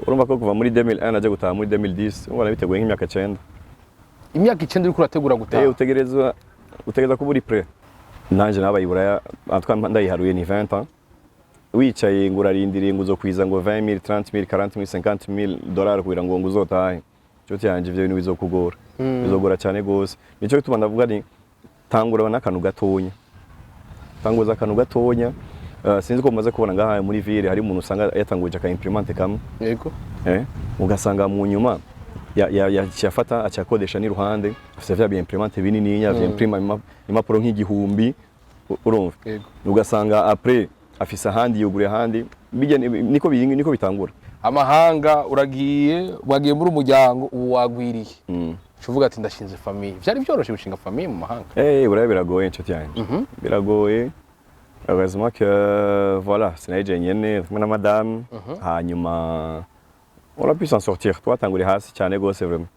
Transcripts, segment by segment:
Urumva ko kuva muri 2001 najya gutaha muri 2010, urumva nabiteguye nk'imyaka 9. Imyaka 9 uriko urategura gutaha? Utegereza kuba uri prêt. Nanje nabaye i Buraya, en tout cas ndayiharuye ni 20 ans. Wicaye ngo urarindiriye ngo uzokwiza ngo 20 000, 30 000, 40 000, 50 000 dollars kugira ngo uzotahe, nshuti yanje, ivyo bintu bizokugora, bizogora cyane gose. Nico gituma ndavuga ni tangura n'akantu gatonya, tanguza akantu gatonya. Sinzi ko mumaze kubona ngaha muri ville hari umuntu usanga yatanguje aka imprimante kamwe. Yego. Ugasanga mu nyuma yafata acakodesha n'iruhande afite vya bi imprimante binini nya imprima impapuro nk'igihumbi, urumva? Yego. Ugasanga après afise ahandi yuguriye ahandi. Bijya niko niko bitangura. Amahanga uragiye, wagiye muri umuryango, ubu wagwiriye, uvuga ati ndashinze famille. Vyari byoroshe gushinga famille mu mahanga? Buraya biragoye, inshuti yanjye, biragoye. Heureusement que voilà, sinari jenyene, kumwe na madame, hanyuma on a pu s'en sortir. Twatanguriye hasi cyane gose vraiment.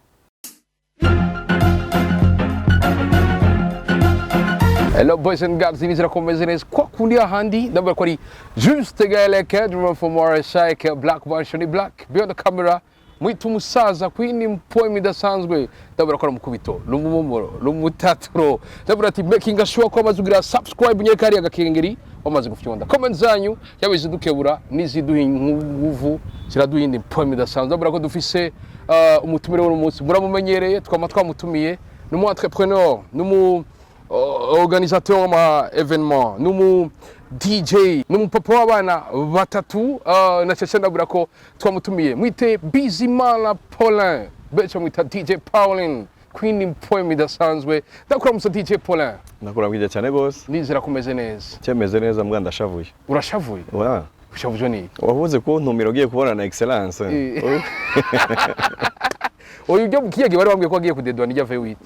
Hello boys and girls, nizera ko mumeze neza kwa kundi ahandi. Ndabona ko ari Juste Gaeleke, driver from RSI, Black Version Black behind the camera, mwita umusaza kwini mpoem idasanzwe. Ndabona ko ari umukubito n'umumomoro n'umutaturo. Ndabona ati making sure ko amaze kugira subscribe, nyereka hariya agakengeri wamaze gufyonda. Comment zanyu yaba izidukebura n'iziduha inguvu ziraduha indi poem idasanzwe. Ndabona ko dufise umutumire w'uno munsi, muramumenyereye, twama twamutumiye. Ni umu entrepreneur, ni umu organisateur w'ama événement, n'umu DJ, n'umupapa w'abana batatu. Na cyane ndabura ko twamutumiye, mwite Bizimana Paulin, benshi bamwita DJ Paulin, Queen poem idasanzwe. Ndakuramutsa DJ Paulin. Ndakurabwije cyane gose. Nizera kumeze neza. Cyemeze neza, mbwa ndashavuye. Urashavuye? Wa. Ushavujwe n'iki? Wavuze ko ntumira ugiye kubona na excellence. Oyu byo kiyagiye bari bambwiye ko agiye kudedwa n'ijya V8.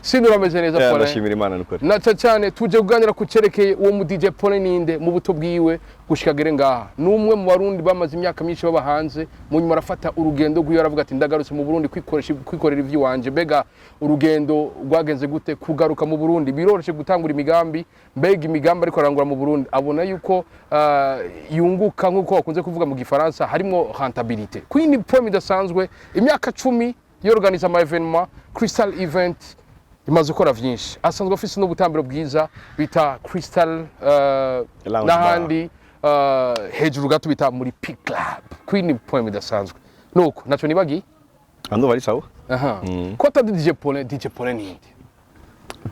Sindi urameze neza? Yeah, Paulin. Ndashimira Imana nukuri. Na cyane tuje kuganira ku cerekeye uwo mu DJ Paulin, ninde mu buto bwiwe gushika gere ngaha. Ni umwe mu Barundi bamaze imyaka myinshi baba hanze, mu nyuma arafata urugendo rwiwe aravuga ati ndagarutse mu Burundi kwikoresha, kwikorera ivy'iwanje. Mbega urugendo rwagenze gute? Kugaruka mu Burundi biroroshe? Gutangura imigambi, mbega imigambi ariko arangura mu Burundi abona yuko yunguka, nk'uko bakunze kuvuga mu Gifaransa harimo rentabilité? Queen poem idasanzwe, imyaka 10 yorganiza ama événement, Crystal Event imaze gukora vyinshi. Asanzwe afise n'ubutambiro bwiza bita Crystal Lounge. N'ahandi hejuru gato bita muri P Club. Queen poem idasanzwe, nuko naco nibagiye. Ando bari sawa. Aha ko atari DJ Paulin, DJ Paulin ninde?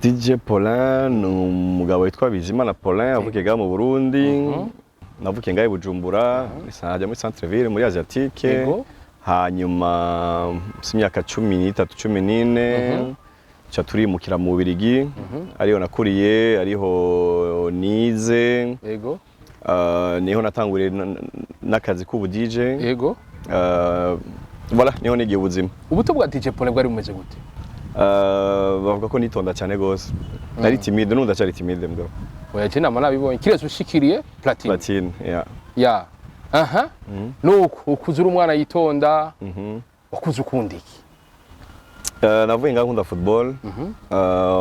DJ Paulin ni umugabo witwa Bizimana Paulin, avukiye ngaha mu Burundi. Navukiye ngaha i Bujumbura, najya muri centre ville, muri Asiatique. Hanyuma si imyaka 13, 14, ca turimukira mu Bubiligi, ariho nakuriye, ariho nize. Niho natanguriye n'akazi k'ubu DJ. Voilà, niho nigiye ubuzima. Ubuto bwa DJ Paulin bwari bumeze gute? Bavuga ko nitonda cyane gose, nari timide, n'ubu ndacyari timide mugabo. Oya, je nama nabibonye kiretse ushikiriye platine. Platine, yeah. Ya, aha, nuko ukuze uri umwana yitonda, wakuze ukunda iki? Navuye ngaho nkunda football,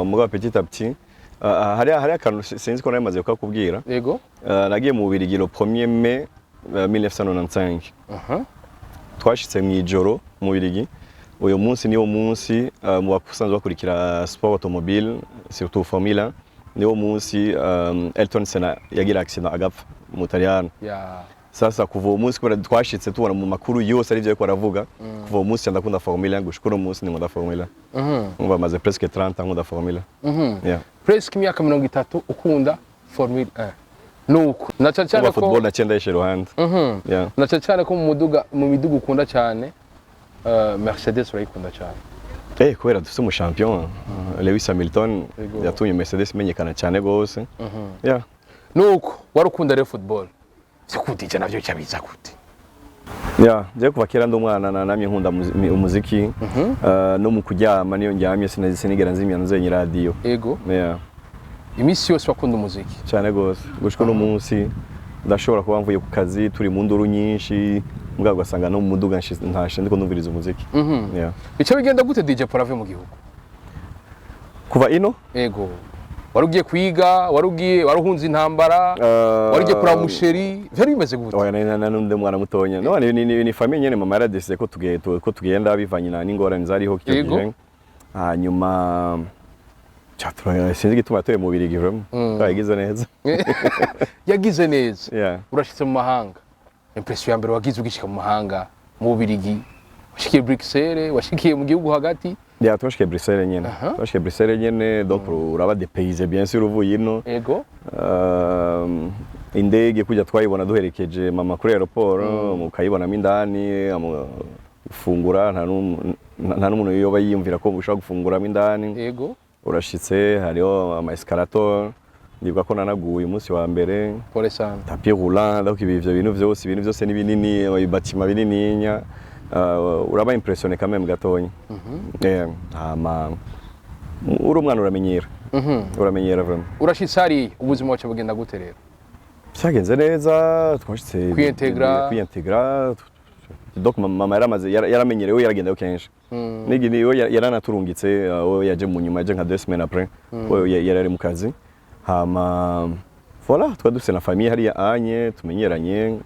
mugabo petit à petit hari akantu sinzi ko nari maze kukakubwira. Nagiye mu Bubiligi le 1er mai 1995. Twashitse mu ijoro mu Bubiligi. Uyu munsi niwo munsi, mu basanzwe bakurikira sport automobile, surtout Formule 1, niwo munsi Ayrton Senna yagira accident agapfa, mu Butaliyano. Sasa kuva uwo munsi, kubera twashitse tubona mu makuru yose ari byo ariko aravuga, kuva uwo munsi ndakunda Formule 1, gushika uno munsi nkunda Formule 1. Umva, maze presque 30 ans nkunda Formule 1, yeah. Presque imyaka 30 ukunda Formule 1. Nuko na cyane cyane Kuba ko football naciye ndayishyira iruhande, yeah. Na cyane cyane ko mu muduga, mu miduga ukunda cyane, Mercedes urayikunda cyane. Kubera dufite umushampion Lewis Hamilton, yatumye Mercedes imenyekana cyane gose, yeah. Nuko wari ukunda rero football, vyo kudija navyo bica biza gute? Yeah, je kuva kera ndi umwana namye nkunda umuziki. No mu kuryama, niyo ndyamye sinigera nzimya nzenye radio. Yeah. Iminsi yose wakunda umuziki? Cyane gose, gushika uno munsi ndashobora kuba mvuye ku kazi turi mu nduru nyinshi, mbwa ugasanga no mu muduga ntashe ndiko ndumviriza umuziki, yeah. Bica bigenda gute DJ Paul ave mu gihugu? Kuva ino? Yego. Wari ugiye kwiga, wari ugiye, wari uhunze intambara, wari ugiye kuraba umuchéri, vyari bimeze gute? Oya, n'undi mwana mutonya. No, ni famille nyene, mama yaradécidé ko tugenda bivanye na n'ingorane zariho icyo gihe. Hanyuma sinzi igituma yatoye mu Bubiligi, vraiment. Twayigize neza. Yagize neza. Yeah. Urashitse mu mahanga, impression ya mbere wagize ugishika mu mahanga, mu Bubirigi, washikiye Bruxelles, washikiye mu gihugu hagati? Yeah, twashikiye Bruxelles nyene. Twashikiye Bruxelles nyene, donc uraba dépaysé bien sûr uvuye ino. Indege kujya twayibona duherekeje mama kuri aéroport, mukayibonamo indani, gufungura, nta n'umuntu yoba yiyumvira ko ushobora gufunguramo indani. Urashitse, hariho ama escalator, ndibuka ko nanaguye umunsi wa mbere. Pole sana. Tapis roulant, donc ibi ivyo bintu vyose, ibintu vyose ni binini, ibâtiments binininya, uraba impressionné quand même gatonya. Hama uri umwana uramenyera, uramenyera vraiment. Urashitse hariya, ubuzima wacu bugenda gute rero? Byagenze neza, twashitse Kwiyintegra. Kwiyintegra, donc mama yaramaze yaramenyerewe, yaragendayo kenshi. Nigi niwe yaranaturungitse, we yaje mu nyuma, yaje nka 2 semaines après, we yari ari mu kazi. Hama voilà, twari dufise na famille hariya anye tumenyeranye,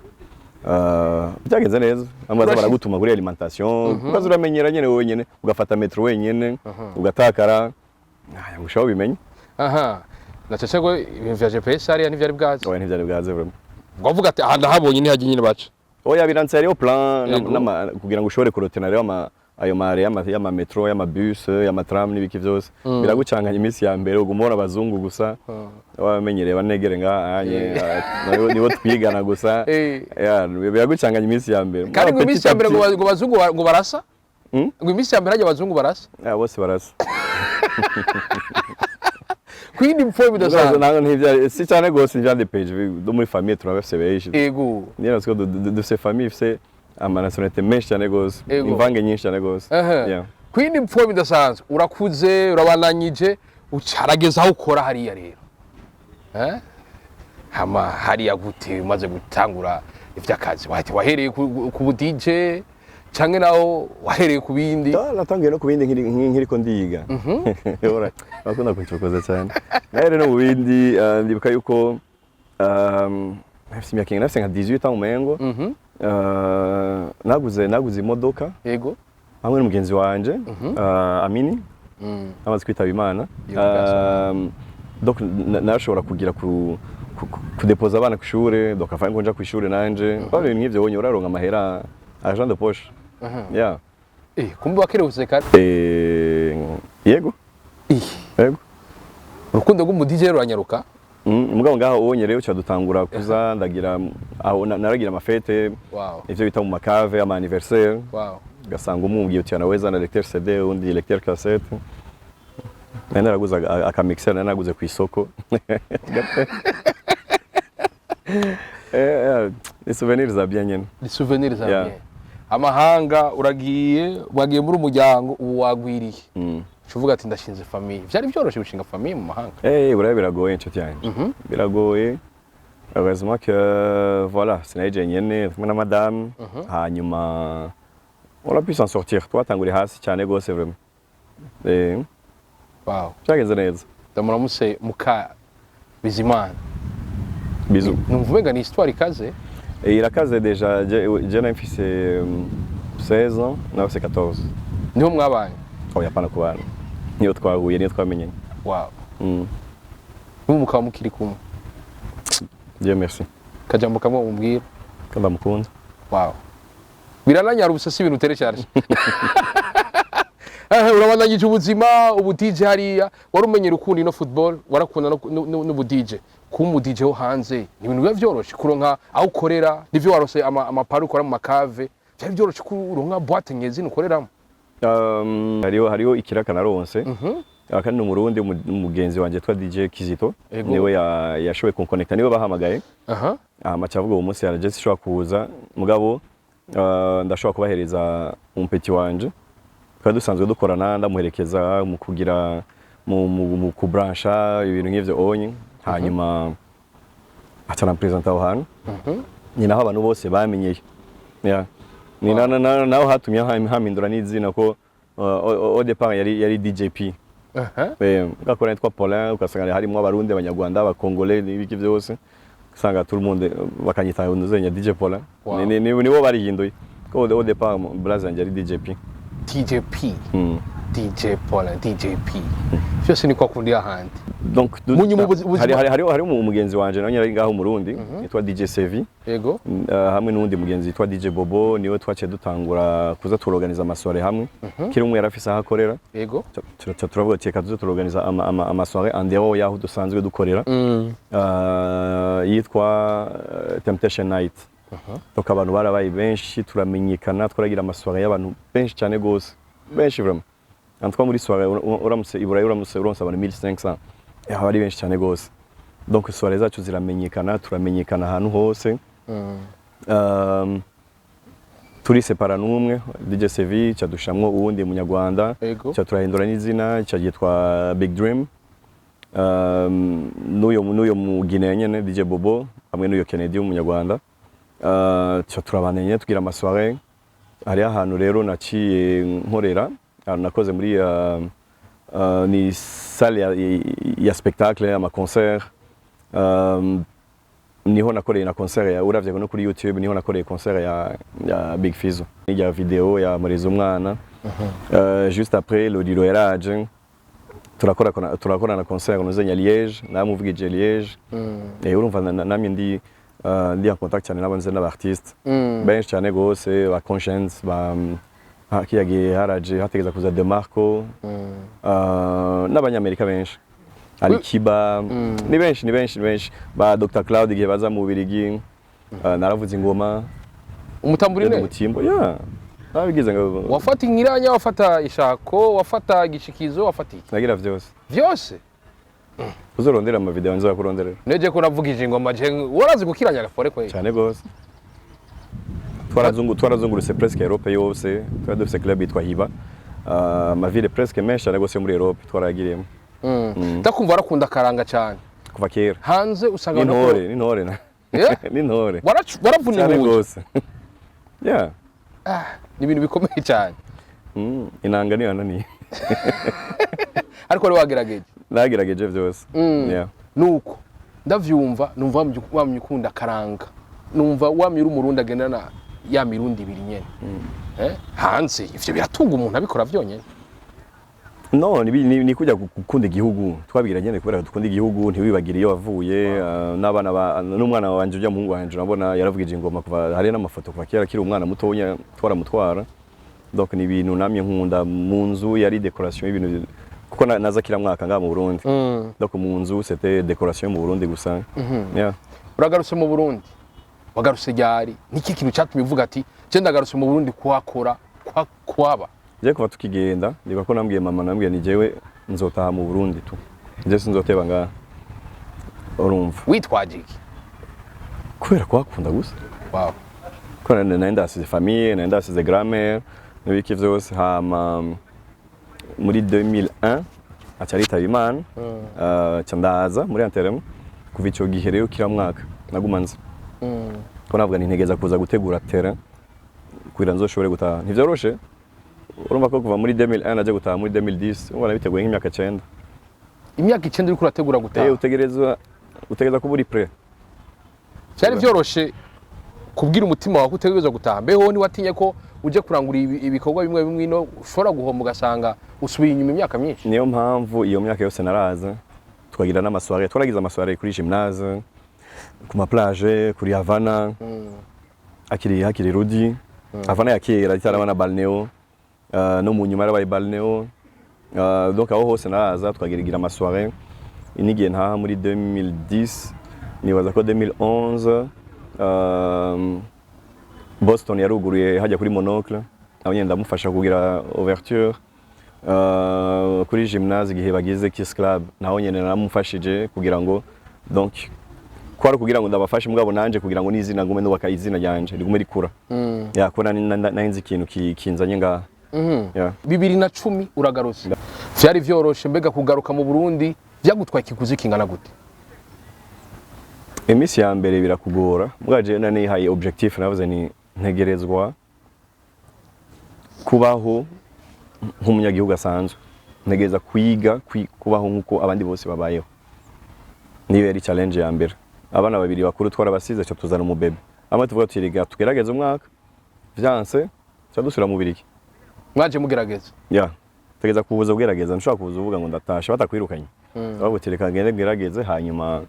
byagenze neza. Amaze baragutuma kuri alimentation, ukaza uramenyera nyene wenyene, ugafata métro wenyene, ugatakara, gushaka ubimenye. Aha nacece ko ibintu vya GPS hariya ntivyari bwaze? Oya, ntivyari bwaze vraiment. Wavuga ati aha ndahabonye, ntihajya nyine baca. Oya, biranse, hariho plan kugira ngo ushobore kurotena, hariho ayo mare y'ama métro, y'ama bus, y'ama tram n'ibiki vyose. Biragucanganya iminsi ya mbere, uguma ubona abazungu gusa, wamenyereye banegere ngaha anye, nibo twigana gusa. Ya, biragucanganya iminsi ya mbere. Kandi ngo iminsi ya mbere ngo ngo bazungu ngo barasa. Hmm? Ngo iminsi ya mbere hajya abazungu barasa. Ya, bose barasa. Ku yindi mfoye bidasanzwe. Ntabwo ntivyari si cyane gose ntivyandépaysé, do muri famille turabafise benshi. Niyo natwe dufise famille ifise ama nationalité menshi cyane gose, imvange nyinshi cyane gose. Yeah. Ku yindi mfoye bidasanzwe, urakuze, urabananyije, ucarageza aho ukora hariya rero. Eh? Hama hariya gute umaze gutangura ivy'akazi? Wahereye ku bu DJ canke naho wahereye ku bindi? Ah, natangiye no ku bindi nkiriko ndiga. Ora, bakunda kuncokoza cyane. Nahere no mu bindi, ndibuka yuko nafise imyaka ingana, nafise nka 18 ans umengo. Naguze imodoka hamwe n'umugenzi wanje, Amini, amaze kwitaba Imana. Yo, bwa. Donc narashobora kugira kudepoza abana ku ishure, donc afanye ko nja ku ishure nanje. Kwa ibintu nk'ivyo wonye uraronka amahera, argent de poche. Yeah. Eh, kumbe wakerehutse kare. Yego. Eh, Yego. urukundo rw'umu DJ ruranyaruka. Mugabo ngaho ubonye rero uca dutangura kuza ndagira aho naragira amafêtes, ivyo bita mu macaves, ama anniversaire, ugasanga umubwiye uti anaweza na lecteur CD, undi lecteur cassette. Nari naraguze akamixer, nari naraguze ku isoko. Ni souvenirs za bien nyene. Ni souvenirs za Yeah. bien. Amahanga uragiye, wagiye muri umuryango, ubu wagwiriye. Uvuga ati ndashinze famille. Vyari byoroshe gushinga famille mu mahanga? Buraya biragoye, inshuti yanjye, biragoye. Heureusement que voilà, sinari nyene, kumwe na madame, hanyuma on a pu s'en sortir. Twatanguriye hasi cyane gose vraiment. Byagenze neza. Ndamuramutse muka Bizimana. Bisous. Numva umenga ni histoire ikaze. Irakaze déjà, je nari mfise 16 ans, nawe afise 14. Niho mwabanye? Oya, pana kubana, niyo twahuye, niyo twamenyanye. N'ubu mukaba mukiri kumwe? Dieu merci. Kajambo kamwe mubwira. Ko ndamukunda. Wow, birananyarutse, si ibintu uteresharije. Urabandanyije ubuzima ubu DJ hariya, wari umenyera ukunda ino football, warakunda n'ubu DJ. Kuba umu DJ wo hanze ni ibintu biba vyoroshe kuronka aho ukorera? Nivyo warose amapari ukora mu macaves, vyari vyoroshe kuronka boîte nyezina ukoreramo? Hariho ikiraka naronse. Kandi ni umurundi, umugenzi wanje twa DJ Kizito. Niwe yashoboye kunkonekta, niwe bahamagaye. Hama aca avuga uwo munsi yaraje sinshobora kuza, mugabo ndashobora kubahereza umupetit wanje twari dusanzwe dukorana, ndamuherekeza mu kugira mu kubrancha ibintu nk'ivyo onye. Hanyuma aca arampresenta aho hantu, ni naho abantu bose bamenyeye. Yeah. Ni naho hatumye hampindura n'izina ko au départ yari DJP. Gakora nitwa Paulin, ugasanga harimo Abarundi, Abanyarwanda, Abakongole n'ibiki byose, usanga tout le monde bakanyita nuzenya DJ Paulin. Nibo barihinduye ko au départ blaze yanjye ari DJ P. DJ P. DJ Paulin, DJ P, byose ni kwa kundi ahandi. Donc Mu nyuma ubuzima- hari umugenzi wanje nawe nyari ngaho mu Burundi yitwa DJ Sevi. Hamwe n'uwundi mugenzi yitwa DJ Bobo, niwe twaciye dutangura kuza turorganiza ama soirées hamwe. Kiri umwe yarafise aho akorera. Turavuga ati reka tuze turorganiza ama soirées en dehors y'aho dusanzwe dukorera. Yitwa Temptation Night. Donc abantu barabaye benshi, turamenyekana, twaragira ama soirées y'abantu benshi cyane gose, benshi vraiment. En tout cas muri soirée uramutse i Burayi, uramutse uronse abantu 1500, aba ari benshi cyane gose. Donc soirée zacu ziramenyekana, turamenyekana ahantu hose. Turisepara n'umwe DJ Sevi, cadushamwo uwundi munyarwanda. Ca turahindura n'izina, ca ryitwa Big Dream. N'uyo mu Guinea nyene DJ Bobo hamwe n'uyo Kennedy w'umunyarwanda. Ca turabana nyene tugira ama soirées. Hariho ahantu rero naciye nkorera, ahantu nakoze muri ni salle ya spectacle, ama concert. Niho nakoreye na concert ya, uravye no kuri YouTube, niho nakoreye concert ya Big Fizzo ya video ya Murezi umwana. Juste après Lolilo yaraje, turakora na concert nuzenya Liège, namuvugije Liège. Urumva namye ndi en contact cyane n'abanze n'aba artiste benshi cyane gose, ba Conscience, ba kiyagiye haraje hategeza kuza De Marco, n'abanyamerika benshi, Alikiba, ni benshi, ni benshi, ni benshi, ba Dr Cloud igihe baza mu Bubiligi, naravuze ingoma. Umutamburi ne? Umutimbo ya nabigize ngo Wafata inkiranya, wafata ishako, wafata igishikizo, wafata iki? Nagira vyose. Vyose? Uzorondera ama video nzakuronderera. Neje ko navugije ingoma je, warazi gukiranya gafore kweli? Cyane gose. Twarazungurutse presque Europe yose. Twari dufise club yitwa Hiba. Ama villes presque menshi cyane gose yo muri Europe twarayagiriyemo. Ndakumva warakunda akaranga cyane. Kuva kera. Hanze usanga N'intore, n'intore na n'intore. Waravuna cyane impunzi. Gose, yeah. Ni ibintu bikomeye cyane. Inanga niyo yananiye. Ariko wari wagerageje. Nagerageje vyose, yeah. Nuko ndavyumva, numva wamye ukunda akaranga, numva wamye uri Umurundi agendana ya mirundi ibiri nyene. Hanze ivyo biratunga umuntu abikora vyonyene? No, ni kujya gukunda igihugu. Twabigira nyene kubera dukunda igihugu, ntiwibagire iyo wavuye. N'abana n'umwana wanje ujya muhungu wanje urabona yaravugije ingoma kuva, hari n'amafoto kuva kera akiri umwana mutonya twaramutwara. Donc ni ibintu namye nkunda. Mu nzu yari décoration y'ibintu kuko naza kira mwaka ngaha mu Burundi. Donc mu nzu c'était décoration mu Burundi gusa, yeah. Uragarutse mu Burundi, wagarutse ryari? Niki kintu cyatumye uvuga ati je ndagarutse mu Burundi kuhakora, kuhaba? Je kuva tukigenda ndibuka ko nambwiye mama, nambwiye ni jewe nzotaha mu Burundi tu, je sinzoteba ngaha, urumva. Witwaje iki? Kubera kuhakunda gusa. Kubera nari ndasize famille, nari ndasize grand-mère n'ibiki vyose. Hama muri 2001 aca aritaba Imana, ca ndaza muri enterrement. Kuva ico gihe rero kira mwaka naguma nza ko navuga nti ntegeza kuza gutegura terrain kugira nzoshobore gutaha. Ntivyoroshe, urumva ko kuva muri 2001 naje gutaha muri 2010, urumva nabiteguye nk'imyaka 9. Imyaka 9 uriko urategura gutaha? Utegereza kuba uri prêt. Byari vyoroshe kubwira umutima wawe ko utegerezwa gutaha? Mbeho ntiwatinye ko uje kurangura ibikorwa bimwe bimwe ino ushobora guhomba, ugasanga usubiye inyuma imyaka myinshi? Niyo mpamvu iyo myaka yose naraza, tukagira n'ama soirées. Twaragize ama soirées kuri gymnase, ku ma plage, kuri Havana, hakiri Rudi Havana ya kera itaraba na Balneo, no mu nyuma yarabaye Balneo. Donc aho hose naraza tukagira ama soirées. N'igihe ntaha muri 2010, nibaza ko 2011 Boston yaruguruye hajya kuri Monocle, aho nyine ndamufasha kugira ouverture. Kuri gymnase igihe bagize Kiss Club, naho nyene naramufashije kugira ngo, donc kwari kugira ngo ndabafashe, mugabo nanje kugira ngo n'izina ngume nubaka, izina ryanje rigume rikura, ya kubona nari nzi ikintu kinzanye ngaha, yeah. 2010 uragarutse, vyari vyoroshe? Mbega kugaruka mu Burundi vyagutwaye ikiguzi kingana gute? Iminsi ya mbere birakugora, mugabo jewe nanihaye objectif, navuze ni ntegerezwa kubaho nk'umunyagihugu asanzwe. Ntegereza kwiga kubaho nkuko abandi bose babayeho. Niyo yari challenge ya mbere. Abana babiri bakuru twarabasize, cyo tuzana umubebe amwe, tuvuga tuti: "Rega tugerageze umwaka, vyanse cyo dusubira mu Birigi." Mwaje mugerageza. Ya, tegeza kubuza ugerageza, ntushobora kubuza uvuga ngo ndatashe batakwirukanye. Bavuga uti: "Reka ngende ngerageze, hanyuma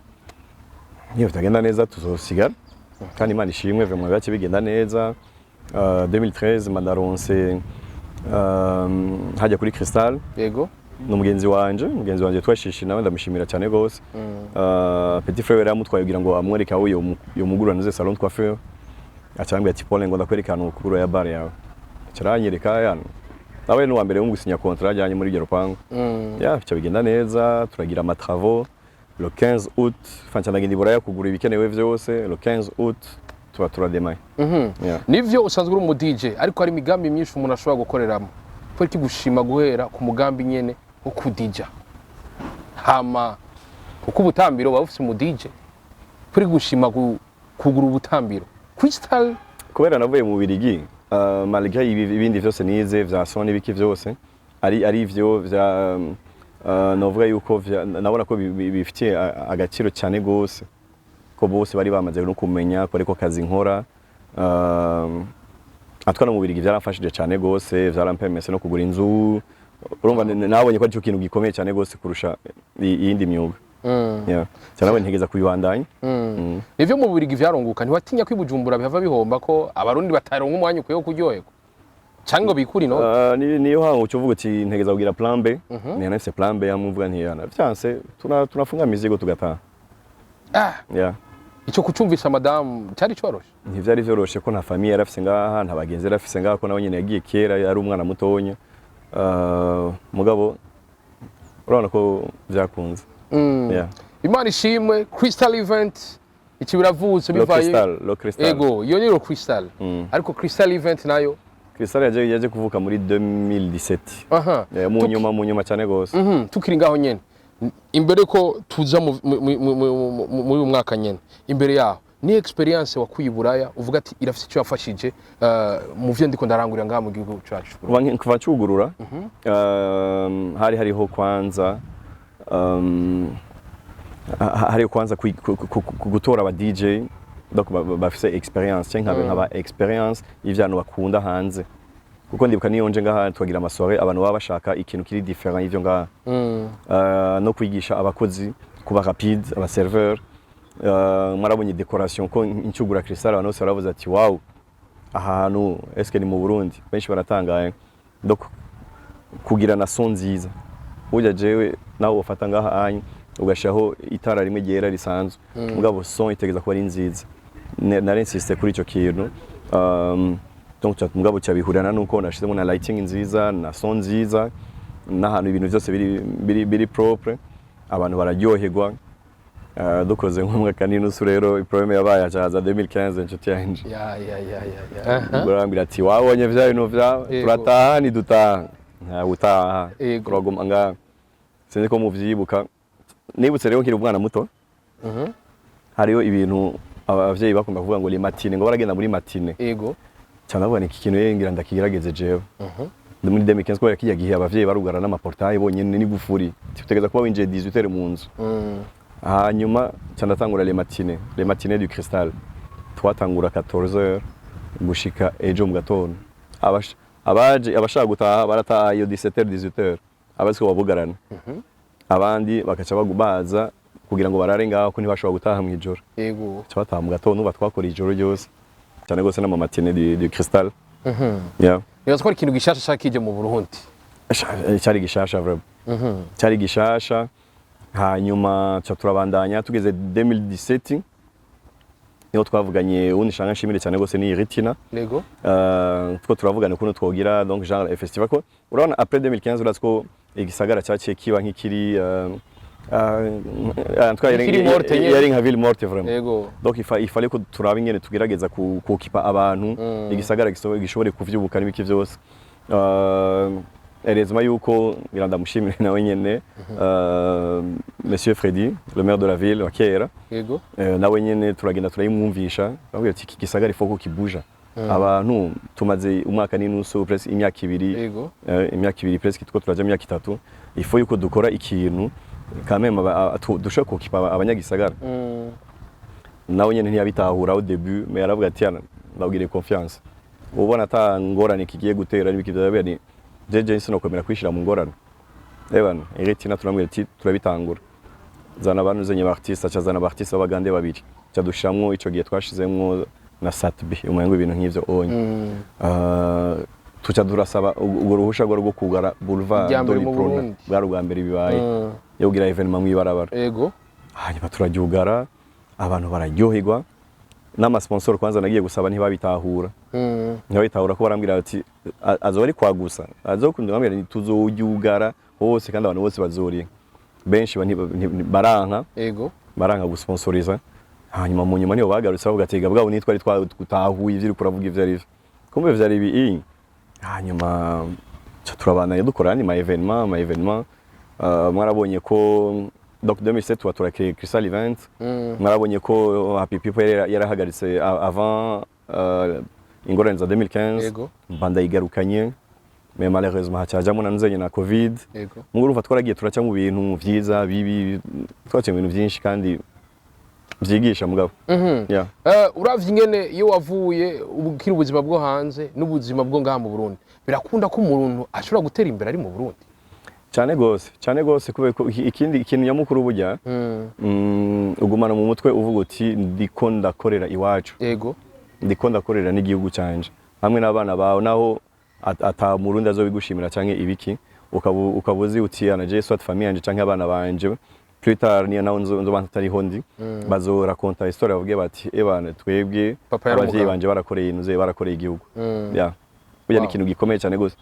niyo bitagenda neza tuzosigara." Kandi Imana ishimwe, vraiment byaciye bigenda neza. 2013 mandaronse hajya kuri Crystal. Ni umugenzi wanje twashishi, nawe ndamushimira cyane gose. Petit frère yari amutwaye kugira ngo amwereke aho iyo mugurura nuze salon de coiffure. Acambwira ati: "Paul, ngo ndakwereka ahantu kugura ya bar yawe." Acaranyereka yana, nawe ni uwa mbere wo gusinya contrat ajyanye muri iryo rupangu. Ya, bica bigenda neza, turagira ama travaux. Le 15 août, enfin, ndagenda i Buraya kugura ibikenewe vyose. Le 15 août tuba turademaye. Yeah. Nivyo, usanzwe uri umu DJ, ariko hari imigambi myinshi umuntu ashobora gukoreramo. Kubera iki gushima guhera ku mugambi nyene wo kudija, hama kuko ubutambiro buba bufise umu DJ? Kubera iki gushima kugura ubutambiro Crystal? Kubera navuye mu Birigi, malgré ibindi vyose nize vya son n'ibiki vyose, ari ivyo vya novuga yuko nabona ko bifitiye agaciro cyane gose, ko bose bari bamaze no kumenya ko ariko kazi nkora. Atwara mu Birigi byaramfashije cyane gose, vyarampermise no kugura inzu. Urumva, nabonye ko aricyo kintu gikomeye cyane gose kurusha iyindi myuga. Yeah. Cyane nabonye ntegeza kubibandanya. Nivyo, mu Birigi vyarunguka. Ntiwatinya ko i Bujumbura bihava bihomba, ko Abarundi bataronka umwanya ukwiye wo kuryoherwa canke ngo bikure inoti? Niyo hantu uca uvuga uti ntegeza kugira plan B. Ni nafise plan B, hamwe mvuga nti yana vyanse tunafunga mizigo tugataha. Yeah. Ico kucumvisha madamu cyari coroshe? Ntivyari vyoroshe, ko nta famille yarafise ngaha, nta bagenzi yarafise ngaha, ko nawe nyene yagiye kera ari umwana mutonya. Mugabo urabona ko vyakunze. Yeah. Imana ishimwe. Crystal Event iki biravutse Lo bivaye Crystal, Lo Crystal. Ego, iyo ni Lo Crystal, ariko Crystal Event nayo? Crystal yaje kuvuka muri 2017. Yeah, mu nyuma, mu nyuma cyane gose. Tukiri ngaho nyene, imbere ko tuza muri uyu mwaka nyene, imbere yaho ni experience wakuye i Buraya uvuga ati irafise icyo yafashije mu vyo ndiko ndarangurira ngaha mu gihugu cacu? Kuva ncugurura, hari hariho kwanza hariho kwanza gutora aba DJ, donc bafise experience canke nkaba experience y'ivyantu bakunda hanze, kuko ndibuka niyo nje ngaha twagira ama soirée, abantu baba bashaka ikintu kiri différent y'ivyo ngaha. No kwigisha abakozi kuba rapide, aba serveur. Mwarabonye décoration ko incugura Crystal, abantu bose baravuze ati: "Wow, ahantu eske ni mu Burundi?" Benshi baratangaye. Donc kugira na son nziza, burya jewe nawe wafata ngaha anyu ugashaho itara rimwe ryera risanzwe, mugabo son itegeza kuba ari nziza. Nari insiste kuri ico kintu. Donc mugabo cyabihurana nuko nashizemo na lighting nziza na son nziza n'ahantu ibintu byose biri propre, abantu bararyoherwa. Dukoze nk'umwaka n'inusu rero, problème yabaye hacaza 2015, inshuti yanje. Ya ya ya ya ya Aha. Urambwira ati: "Wabonye vya bintu vyawe?" Turataha, ntidutaha, ntawe utaha. Turaguma ngaha. Sinzi ko muvyibuka, nibutse rero nkiri umwana muto, hariho ibintu abavyeyi bakunda kuvuga ngo les matinées, ngo baragenda muri matinée. Cyane ndavuga ni iki kintu rero ngira ndakigerageze jewe. Ndi muri 2015, kubera kirya gihe abavyeyi barugara n'ama portail bonyene n'igufuri, utegereza kuba winjiye 18 mu nzu. Hanyuma ca ndatangura les matinées, les matinées du Cristal. Twatangura 14h gushika ejo mu gatondo. Abaje abashaka gutaha barataha iyo 17h, 18h, abazi ko babugarana, abandi bakaca baza kugira ngo barare ngaho, ko ntibashobora gutaha mw'ijoro. Ca bataha mu gatondo. Batwakora ijoro ryose cyane gose n'ama matinées du Cristal, yeah. Nibaza ko ari ikintu gishasha cakije mu Burundi. Cyari gishasha vraiment, cyari gishasha. Hanyuma ca turabandanya, tugeze 2017 niho twavuganye ubundi shanga nshimire cyane gose ni Ritina. Two turavugana ukuntu twogira donc genre festival, ko urabona après 2015 urazi ko igisagara cyaciye kiba nk'ikiri en tout cas Nk'ikiri morte nyene. Yari nka ville morte vraiment. Donc il fallait ko turaba ingene tugerageza kukipa abantu, igisagara gishobore kuvyubuka n'ibiki vyose. Heureusement yuko ngira ndamushimire nawe nyene, Monsieur Freddy, le maire de la ville wa kera. Nawe nyene turagenda turayimwumvisha, bamubwira ati: "Iki gisagara il faut ko kibuja." Abantu tumaze umwaka n'inusu, presque imyaka 2, imyaka 2 presque, two turaja imyaka 3. Il faut yuko dukora ikintu quand même dushobora kukipa abanyagisagara. Nawe nyene ntiyabitahura au début, mais yaravuga ati: "Yana ndabwire confiance, ubona ata ngorane kigiye gutera n'ibiki." Bya ni jeje sinokomera kwishira mu ngorane. Ebana Eritina turamubwira ati: "Turabitangura, zana abantu, zenye ba artiste." Aca zana ba artiste b'abagande babiri, aca dushiramwo. Ico gihe twashizemwo na Satb, umengo ibintu nk'ivyo onye. Tuca turasaba urwo ruhusha rwo kugara boulevard. Irya mbere mu de l'Uprona. Burundi. Bwari ubwa mbere bibaye yo kugira événement mw'ibarabara. Hanyuma turaryugara, abantu bararyoherwa n'amasponsor. Kwanza nagiye gusaba ntibabitahura, ntibabitahura ko barambwira bati: "Azoba ari kwagusa azokunda." Bambwira nti: "Tuzoryugara hose kandi abantu bose bazoriha." Benshi baranka, baranka gusponsoriza. Hanyuma mu nyuma niho bagarutse bavuga ati: "Bwabo nitwari twatahuye ivyo uriko uravuga ivyo ari vyo, kumbe vyari ibi." Hanyuma ca turabandanya dukora andi ma événement, ma événement. Mwarabonye ko donc 2007 tuba turakeye Crystal Event. Mwarabonye ko Happy People yarahagaritse avant ingorane za 2015. Mba ndayigarukanye, mais malheureusement hacajamo na nzenye na Covid. Mugo urumva twaragiye turaca mu bintu vyiza, bibi, twaciye mu bintu vyinshi kandi vyigisha mugabo. Yeah. Uravye ingene iyo wavuye ukiri ubuzima bwo hanze n'ubuzima bwo ngaha mu Burundi, birakunda ko umuntu ashobora gutera imbere ari mu Burundi? Cyane gose, cyane gose, kubera ko ikindi ikintu nyamukuru burya, ugumana mu mutwe uvuga uti: "Ndiko ndakorera iwacu, ndiko ndakorera n'igihugu canje hamwe n'abana bawe." Naho ata murundi azobigushimira canke ibiki, ukaba uzi uti: "Ana je soit famille yanje canke abana banje, plus tard niyo naho nzoba ntariho ndi, bazorakonta histoire bavuge bati: 'Ebana twebwe Papa yari abavyeyi umugabo.'" banje barakoreye inuze, barakoreye igihugu." Yeah, burya ni ikintu gikomeye cyane gose,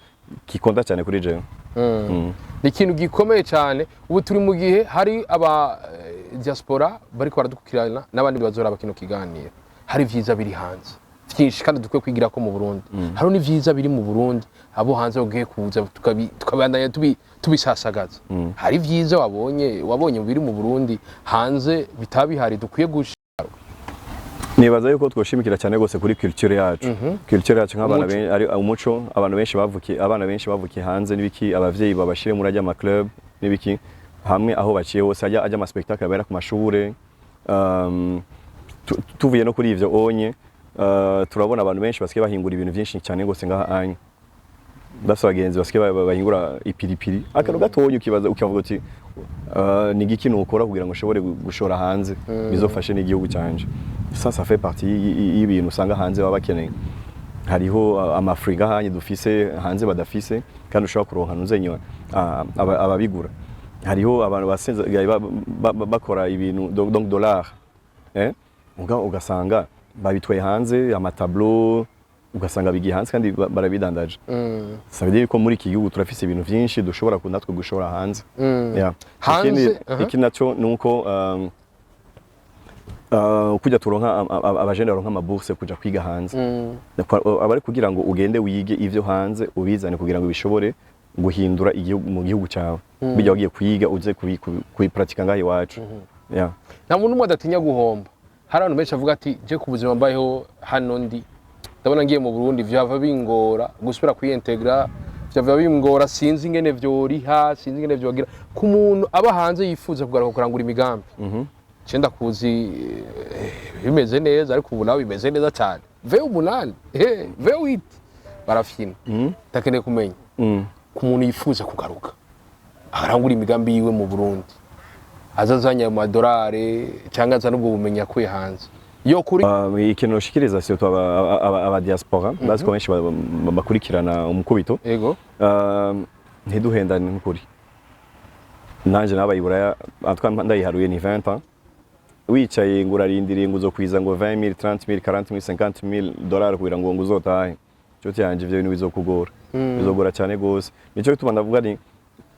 gikonda cyane kuri jewe. Ni ikintu gikomeye cyane. Ubu turi mu gihe hari aba diaspora bariko baradukurikirana n'abandi bazoraba kino kiganiro. Hari vyiza biri hanze vyinshi kandi dukwiye kwigira ko mu Burundi. Hari n'ivyiza biri mu Burundi abo hanze bagiye kuza tukabandanya tubisasagaza. Hari vyiza wabonye biri mu Burundi hanze bitaba bihari dukwiye gush Nibaza yuko twoshimikira cyane gose kuri culture yacu, culture yacu nk'abana Umuco. ari umuco. Abantu benshi bavukiye, abana benshi bavukiye hanze n'ibiki, abavyeyi babashire muri ajya ama club n'ibiki, hamwe aho baciye hose ajya ama spectacle abera ku mashure. Tuvuye no kuri ivyo onye, turabona abantu benshi basigaye bahingura ibintu byinshi cyane gose ngaha anya. Ndafise abagenzi basigaye bahingura ipiripiri, akantu gatonya, ukibaza ukavuga uti: "Ni igiki nukora kugira ngo nshobore gushora hanze bizofashe n'igihugu canje?" Ça fait partie y'ibintu usanga hanze baba bakeneye. Hariho amafrigo ahanye dufise hanze badafise, kandi ushobora kuronka nuzenyo ababigura. Hariho abantu basigaye bakora ibintu donc dollar, eh? Ugasanga babitwaye hanze, amatableau ugasanga bigiye hanze kandi barabidandaje. Ça veut dire ko muri iki gihugu turafise ibintu vyinshi dushobora natwe gushora hanze. Yeah. Hanze, Ikindi, aha. ikindi naco nuko kujya turonka abajene baronka amabourse kuja kwiga hanze, aba ari kugira ngo ugende wige ivyo hanze ubizane kugira ngo bishobore guhindura igihugu mu gihugu cyawe. Bijya wagiye kwiga uze kubipratika ngaho iwacu. Yeah. Nta muntu umwe adatinya guhomba. Hari abantu benshi bavuga ati: "Je ku buzima mbayeho hano, ndi ndabona ngiye mu Burundi vyava bingora gusubira kwiyentegra, vyava bingora, sinzi ingene vyoriha, sinzi ingene vyogira." Ku muntu aba hanze yifuza kugaruka kurangura imigambi, je ndakuzi bimeze neza, ariko ubu nawe bimeze neza cyane, V8, V8 barafyina. Ndakeneye kumenya, ku muntu yifuza kugaruka arangura imigambi yiwe mu Burundi, aza azanye ayo madolari cyangwa aza n'ubwo bumenyi akuye hanze yo kuri Ikintu noshikiriza surtout aba diaspora, bazi ko benshi bakurikirana umukubito, ntiduhendane nk'ukuri. Nanje nabaye iburaya, en tout cas ndayiharuye ni 20 ans. Wicaye ngo urarindiriye ngo uzokwiza ngo 20000, 30000, 40000, 50000 dollars kugira ngo uzotahe, nshuti yanje, ivyo bintu bizokugora, bizogora cyane gose. Nico gituma ndavuga ni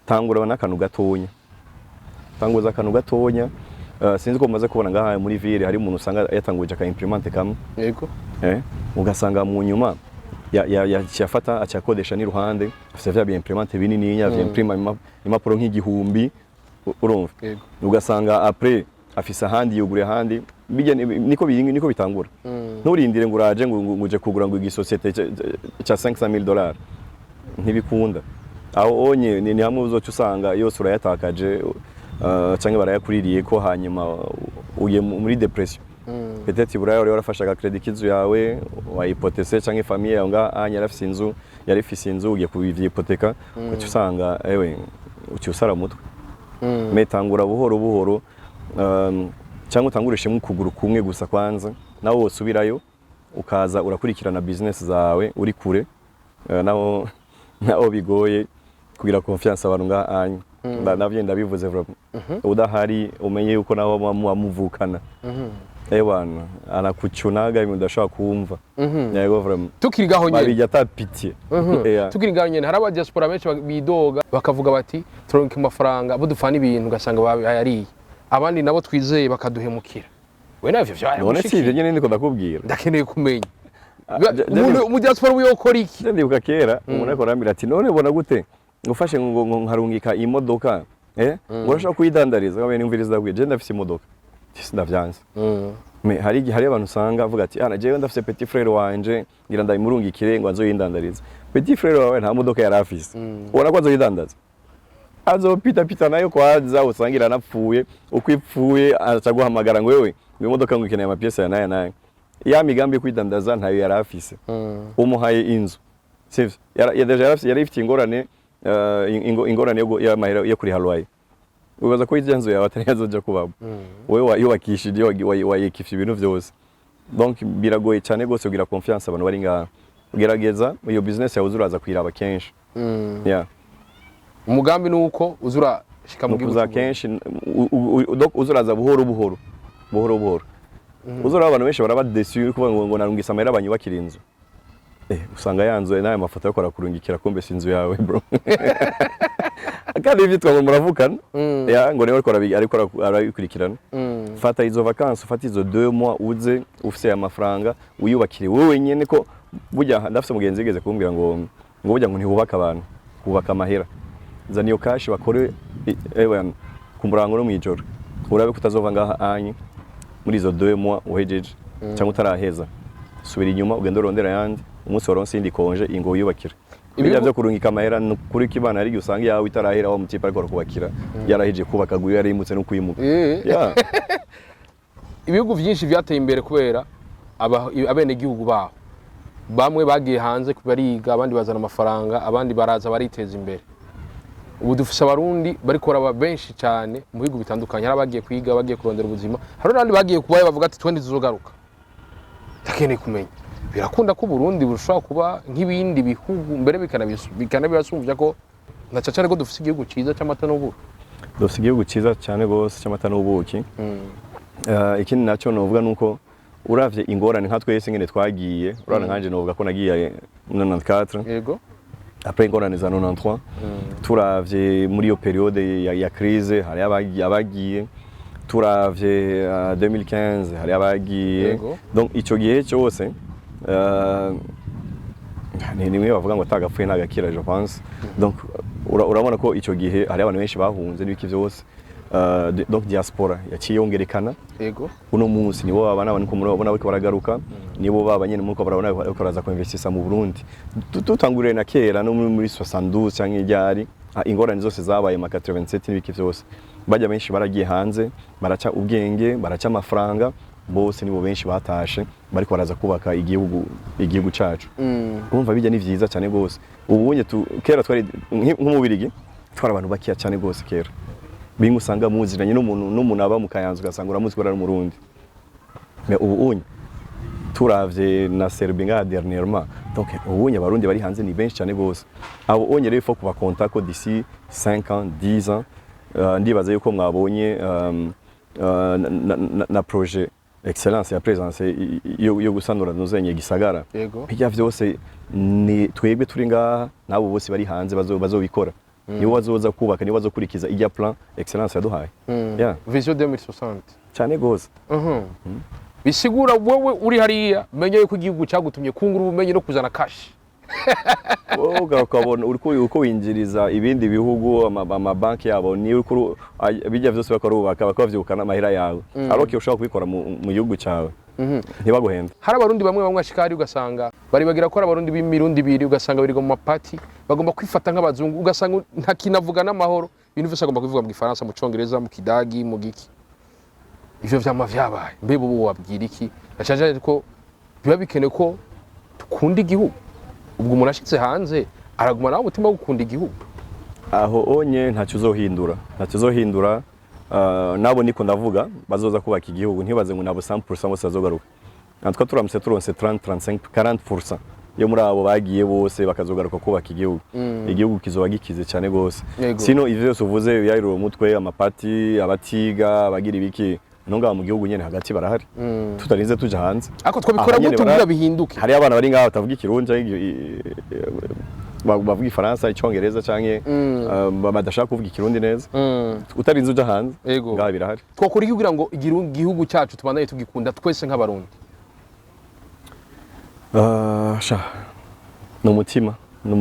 tangura n'akantu gatonya, tanguza akantu gatonya. Sinzi ko mumaze kubona ngaha muri ville hari umuntu usanga yatanguje aka imprimante kamwe, ugasanga mu nyuma yafata acakodesha n'iruhande afise vya imprimante binini vya imprima impapuro nk'igihumbi, urumva, ugasanga après Afise ahandi, yuguriye ahandi. Bijya niko bitangura. Nturindire ngo uraje ngo uje kugura ngo igisosiyete ca 500,000 dollars, ntibikunda. Aho onye ni hamwe uzoca usanga yose urayatakaje, canke barayakuririye ko, hanyuma ugiye muri dépression. Peut-être iburaya wari warafashe agacrédit k'inzu yawe wahypothèse, canke famille yawe ngaha anya yarafise inzu, yari ifise inzu, ugiye kuvyhypothéqua, ugaca usanga ewe uciye usara umutwe. Mais tangura buhoro buhoro, cyangwa utangurishemo ukuguru kumwe gusa kwanza, nawe wosubirayo ukaza urakurikirana business zawe uri kure. Naho bigoye kugira confiance abantu ngaha anya. Navyo ndabivuze vraiment, udahari umenye yuko naho muba muvukana, ewana anakucunaga ibintu udashobora kumva. Yego, vraiment. Tukiri gaho nyene. Babijya ata pitié. Yeah. Tukiri ngaho nyene, hari aba diaspora benshi bidoga bakavuga bati turonka amafaranga abo dupfana ibintu ugasanga bayariye, abandi nabo twizeye bakaduhemukira. We navyo None si ivyo nyene niko ndakubwira? Ndakeneye kumenya. Ah, Umuntu mu diaspora ubu yokora iki? Je ndibuka kera umuntu ariko arambwira ati: "None ubona gute ngufashe ngo nkarungika imodoka, ngo urashobora kuyidandariza?" Ngabe nimviriza, ndabwiye: "Je ndafise imodoka, sindavyanse." Mais hari igihe hari abantu usanga avuga ati: "Ah, jewe ndafise petit frère wanje, ngira ndabimurungikire ngo azoyindandarize." Petit frère wawe nta modoka yari afise, ubona ko azoyidandaza? Azopita pita nayo kwaza, usanga iranapfuye. Uko ipfuye aca guhamagara ngo: "Wewe, ngo imodoka ngo ikeneye amapièces ya naya naya." Ya migambi yo kwidandaza ntayo yari afise. Umuhaye inzu, sivyo? Déjà yari ifite ingorane, ingorane y'amahera yo kuriha loyer. Wibaza ko irya nzu yawe atari azoja kubamo? Wewe wayubakishije, wayekifye ibintu vyose. Donc biragoye cyane gose kugira confiance abantu bari ngaha. Gerageza iyo business yawe uraza kuyiraba kenshi, yeah. Umugambi ni uko uzurashika mu gihugu Nukuza cy'u Burundi. Kenshi donc uzuraza buhoro buhoro, buhoro buhoro. Uzura abantu benshi baraba déçus kuvuga ngo narungise amahera banyubakira inzu, usanga yanzu n'aya mafoto yo kurungikira, kumbe si inzu yawe, bro, kandi ivyitwa ngo muravukana ya ngo niwe ariko arabikurikirana. Fata izo vacances, ufate izo 2 mois, uze ufise aya mafaranga, wiyubakire wowe nyene. Ko burya ndafise mugenzi yigeze kumbwira ngo burya ngo ntihubaka abantu, hubaka amahera. Zana iyo cash bakore, ewe, ku murango no mwijoro, urabe ko utazova ngaha anye muri izo 2 mois uhejeje cyangwa utaraheza. Subira inyuma ugende urondera ayandi. Umunsi waronse iyindi congé, ingo wiyubakire. Bijya byo kurungika amahera ni ukuri ko Imana ari usanga yawe itarahera, wa mutipe ariko arakubakira yarahejeje kubaka, guyo yarimutse no kwimuka. Yeah. Ibihugu byinshi byateye imbere kubera abenegihugu baho bamwe bagiye hanze bariga, abandi bazana amafaranga, abandi baraza bariteza imbere. Ubu dufise Abarundi bariko baraba benshi cyane mu bihugu bitandukanye. Hari abagiye kwiga, bagiye kurondera ubuzima, hari n'abandi bagiye kubayo bavuga ati: "Twe ntituzogaruka." Ndakeneye kumenya, birakunda ko Uburundi bushobora kuba nk'ibindi bihugu, mbere bikanabibasumbya, ko na cane ko dufise igihugu ciza c'amata n'ubuki? Dufite igihugu cyiza cyane rwose cy'amata n'ubuki. Ikindi nacyo novuga nuko uravye ingorane nka twese ngene twagiye, urabona nkanje novuga ko nagiye 94, après ingorane za 93. Turavye muri iyo période ya crise, hari abagiye. Turavye 2015, hari abagiye. Donc ico gihe cyose, ni nimwe bavuga ngo atagapfuye ntagakira, je pense. Donc urabona ko ico gihe hari abantu benshi bahunze n'ibiki vyose. Donc diaspora yaciye yongerekana. Uno munsi nibo babana abantu murabona bariko baragaruka, nibo baba nyene muriko barabona bariko baraza kuinvestisa mu Burundi. Tutanguriye na kera no muri 72 canke ryari, ingorane zose zabaye ma 87 n'ibiki vyose, bajya benshi baragiye hanze, baraca ubwenge, baraca amafaranga. Bose nibo benshi batashe bariko baraza kubaka igihugu cacu. Urumva bijya ni vyiza cyane gose. Ubu unye kera twari nk'umubirigi, twari abantu bakiya cyane gose kera. Bimwe usanga muziranye n'umuntu aba mu Kayanza, ugasanga uramuzi ko ari Umurundi. Mais ubu unye turavye na Serbie ngaha dernièrement, donc ubu unye Abarundi bari hanze ni benshi cyane gose. Abo unye rero il faut kubakonta ko d'ici 5 ans, 10 ans, ndibaza yuko mwabonye na projet Excellence ya présence yo gusanura nuzenye gisagara. Bijya vyose ni twebwe turi ngaha n'abo bose bari hanze bazobikora, nibo bazoza kubaka, nibo bazokurikiza ijya plan Excellence yaduhaye. Yeah. Vision 2060. Cyane gose. Bisigura wewe uri hariya, menya yuko igihugu cyagutumye kungura ubumenyi no kuzana cash. Wowe ukabona uriko uko winjiriza ibindi bihugu, amabanki yabo ni uriko bijya vyose bakarubaka, bakavyukana amahera yawe, alors que ushobora kubikora mu gihugu cyawe, ntibaguhenda. Hari Abarundi bamwe bamwe bashika hari ugasanga baribagira ko ari Abarundi b'imirundi ibiri, ugasanga birirwa mu mapati, bagomba kwifata nk'abazungu, ugasanga nta kintu avuga n'amahoro, ibintu vyose agomba kubivuga mu Gifaransa, mu Congereza, mu Kidagi, mu giki. Ivyo vyama vyabaye. Mbe ubu wabwira iki? Nashaje ko biba bikenewe ko dukunda igihugu. Ubwo umuntu ashitse hanze araguma nawe umutima wo gukunda igihugu? Aho onye ntacyo uzohindura, ntacyo uzohindura. Nabo niko ndavuga bazoza kubaka igihugu, ntibaze ngo nabo 100% bose bazogaruka. Natwe turamutse turonse 30, 35, 40% yo muri abo bagiye bose bakazogaruka kubaka igihugu, igihugu kizoba gikize cyane gose. Sino ivyo byose uvuze byarira umutwe, amapati, abatiga, abagira ibiki, no ngaha mu gihugu nyene hagati barahari, tutarinze tuja hanze. Ariko twabikora Aha nyene gute kugira bihinduke? Hariyo abana bari ngaha batavuga Ikirundi canke bavuga Igifaransa, Icongereza, canke badashaka kuvuga Ikirundi neza. Utarinze uja hanze, ngaha birahari. Twakora iki kugira ngo igihugu cyacu tubandanye tugikunda twese nk'Abarundi? Sha ni umutima, ni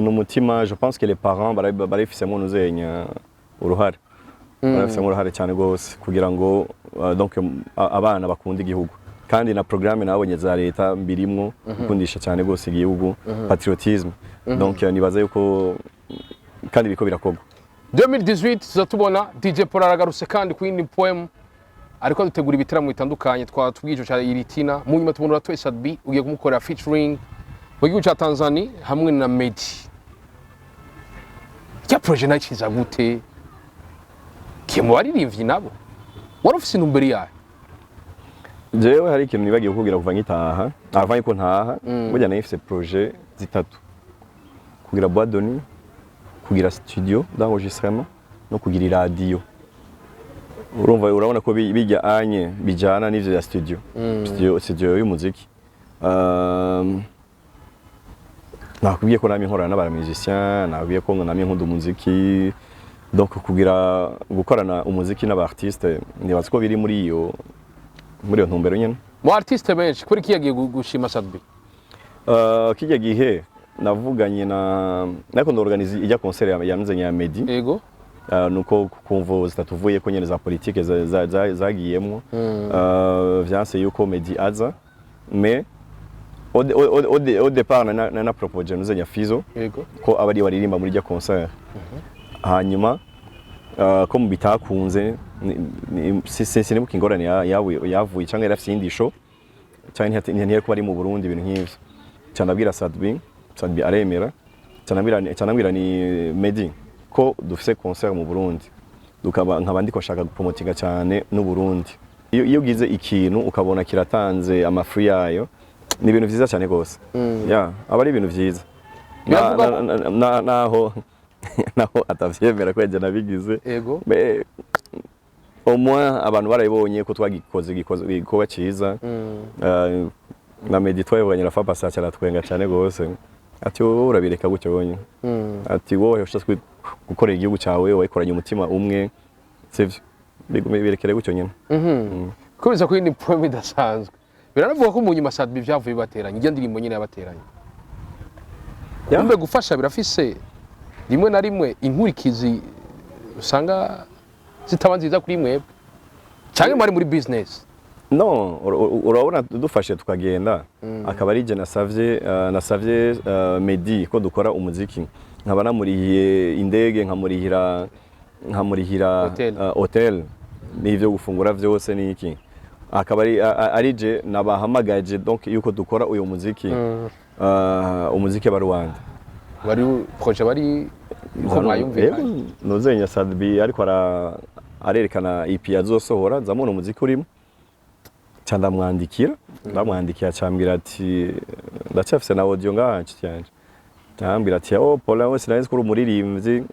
umutima. Je pense que les parents barabifisemo nuzenya uruhare, barabifisemo uruhare cyane rwose kugira ngo donc abana bakunde igihugu. Kandi na programme nabonye za leta mbirimwo gukundisha cyane rwose igihugu, patriotisme. Donc nibaza yuko kandi biriko birakorwa. 2018 tuza tubona DJ Paul aragarutse kandi ku yindi poem, ariko dutegura ibitaramo bitandukanye. Twatubwiye ico ca Iritina, mu nyuma tubona uratoye Sat-B, ugiye kumukorera featuring mu gihugu ca Tanzania hamwe na Meddy. Rya projet nayo ikiza gute? Kiye mu baririmbyi nabo wari ufise intumbero yayo? Jewe hari ikintu nibagiye kukubwira. Kuva nkitaha, avant yuko ntaha, burya nari mfise projet zitatu: kugira boîte de nuit, kugira studio d'enregistrement no kugira iradiyo. Urumva, urabona ko bijya anye bijana n'ivyo ya studio y'umuziki. Nakubwiye ko namye nkorana n'aba musicien, nakubwiye ko namye nkunda umuziki. Donc kugira gukorana umuziki n'aba artiste, nibaza ko biri muri iyo ntumbero nyene. Mu artiste benshi, kuri ki yagiye gushima Sat-B? Kijya gihe navuganye na nariko ndorganiza ijya concert ya Mzenya ya Meddy. Nuko kumvo zitatuvuye ko nyene za politique zagiyemwo, vyanse yuko Meddy aza. Mais au départ na proposé nuzenya Fizo ko aba ari waririmba muri ijya concert. Hanyuma ko mu bitakunze, sinibuka ingorane yavuye cyangwa yari afise iyindi show cyangwa ntiyari kuba ari mu Burundi, ibintu nk'ivyo. Canabwira Sat-B, Sat-B aremera. Canabwira ni Meddy ko dufise concert mu Burundi, dukaba nkaba ndiko shaka gupromotinga cyane n'u Burundi. Iyo ugize ikintu ukabona kiratanze amafru yayo, ni ibintu vyiza cyane gose. Ya, aba ari ibintu vyiza. Biravuga Naho atavyemera ko yaje nabigize. Mais au moins abantu barabibonye ko twagikoze igikorwa ciza. Na Meddy twabibonye la fois passée, aratwenga cyane gose, ati: "Wowe urabireka gutyo wonyine." Ati: "Wowe ushatse gukorera igihugu cyawe, wayikoranye umutima umwe, sivyo? Bigume birekere gutyo nyine." Kubeza ko yindi poem idasanzwe. Biranavuga ko mu nyuma Sat-B byavuye bibateranye, ijya ndirimbo nyine yabateranye. Kumbe gufasha birafise rimwe na rimwe inkurikizi usanga zitaba nziza kuri mwebwe, cyangwa mwari muri business? No, urabona dufashe tukagenda, akaba ari je nasavye Meddy ko dukora umuziki, nkaba namurihiye indege, nkamurihira Hotel. Hotel n'ivyo gufungura vyose n'iki, akaba ari je nabahamagaje donc yuko dukora uyu muziki, umuziki wa Rwanda. Bari projet bari uko mwayumvikanye? Nuzenya Sat-B ariko arerekana EP azosohora, nzamubona umuziki urimo, ca ndamwandikira, cambwira ati ndacyafise na audio ngaha, nshuti yanje. Cambwira ati: "Oh Paulin, we sinari nzi ko uri umuririmbyi.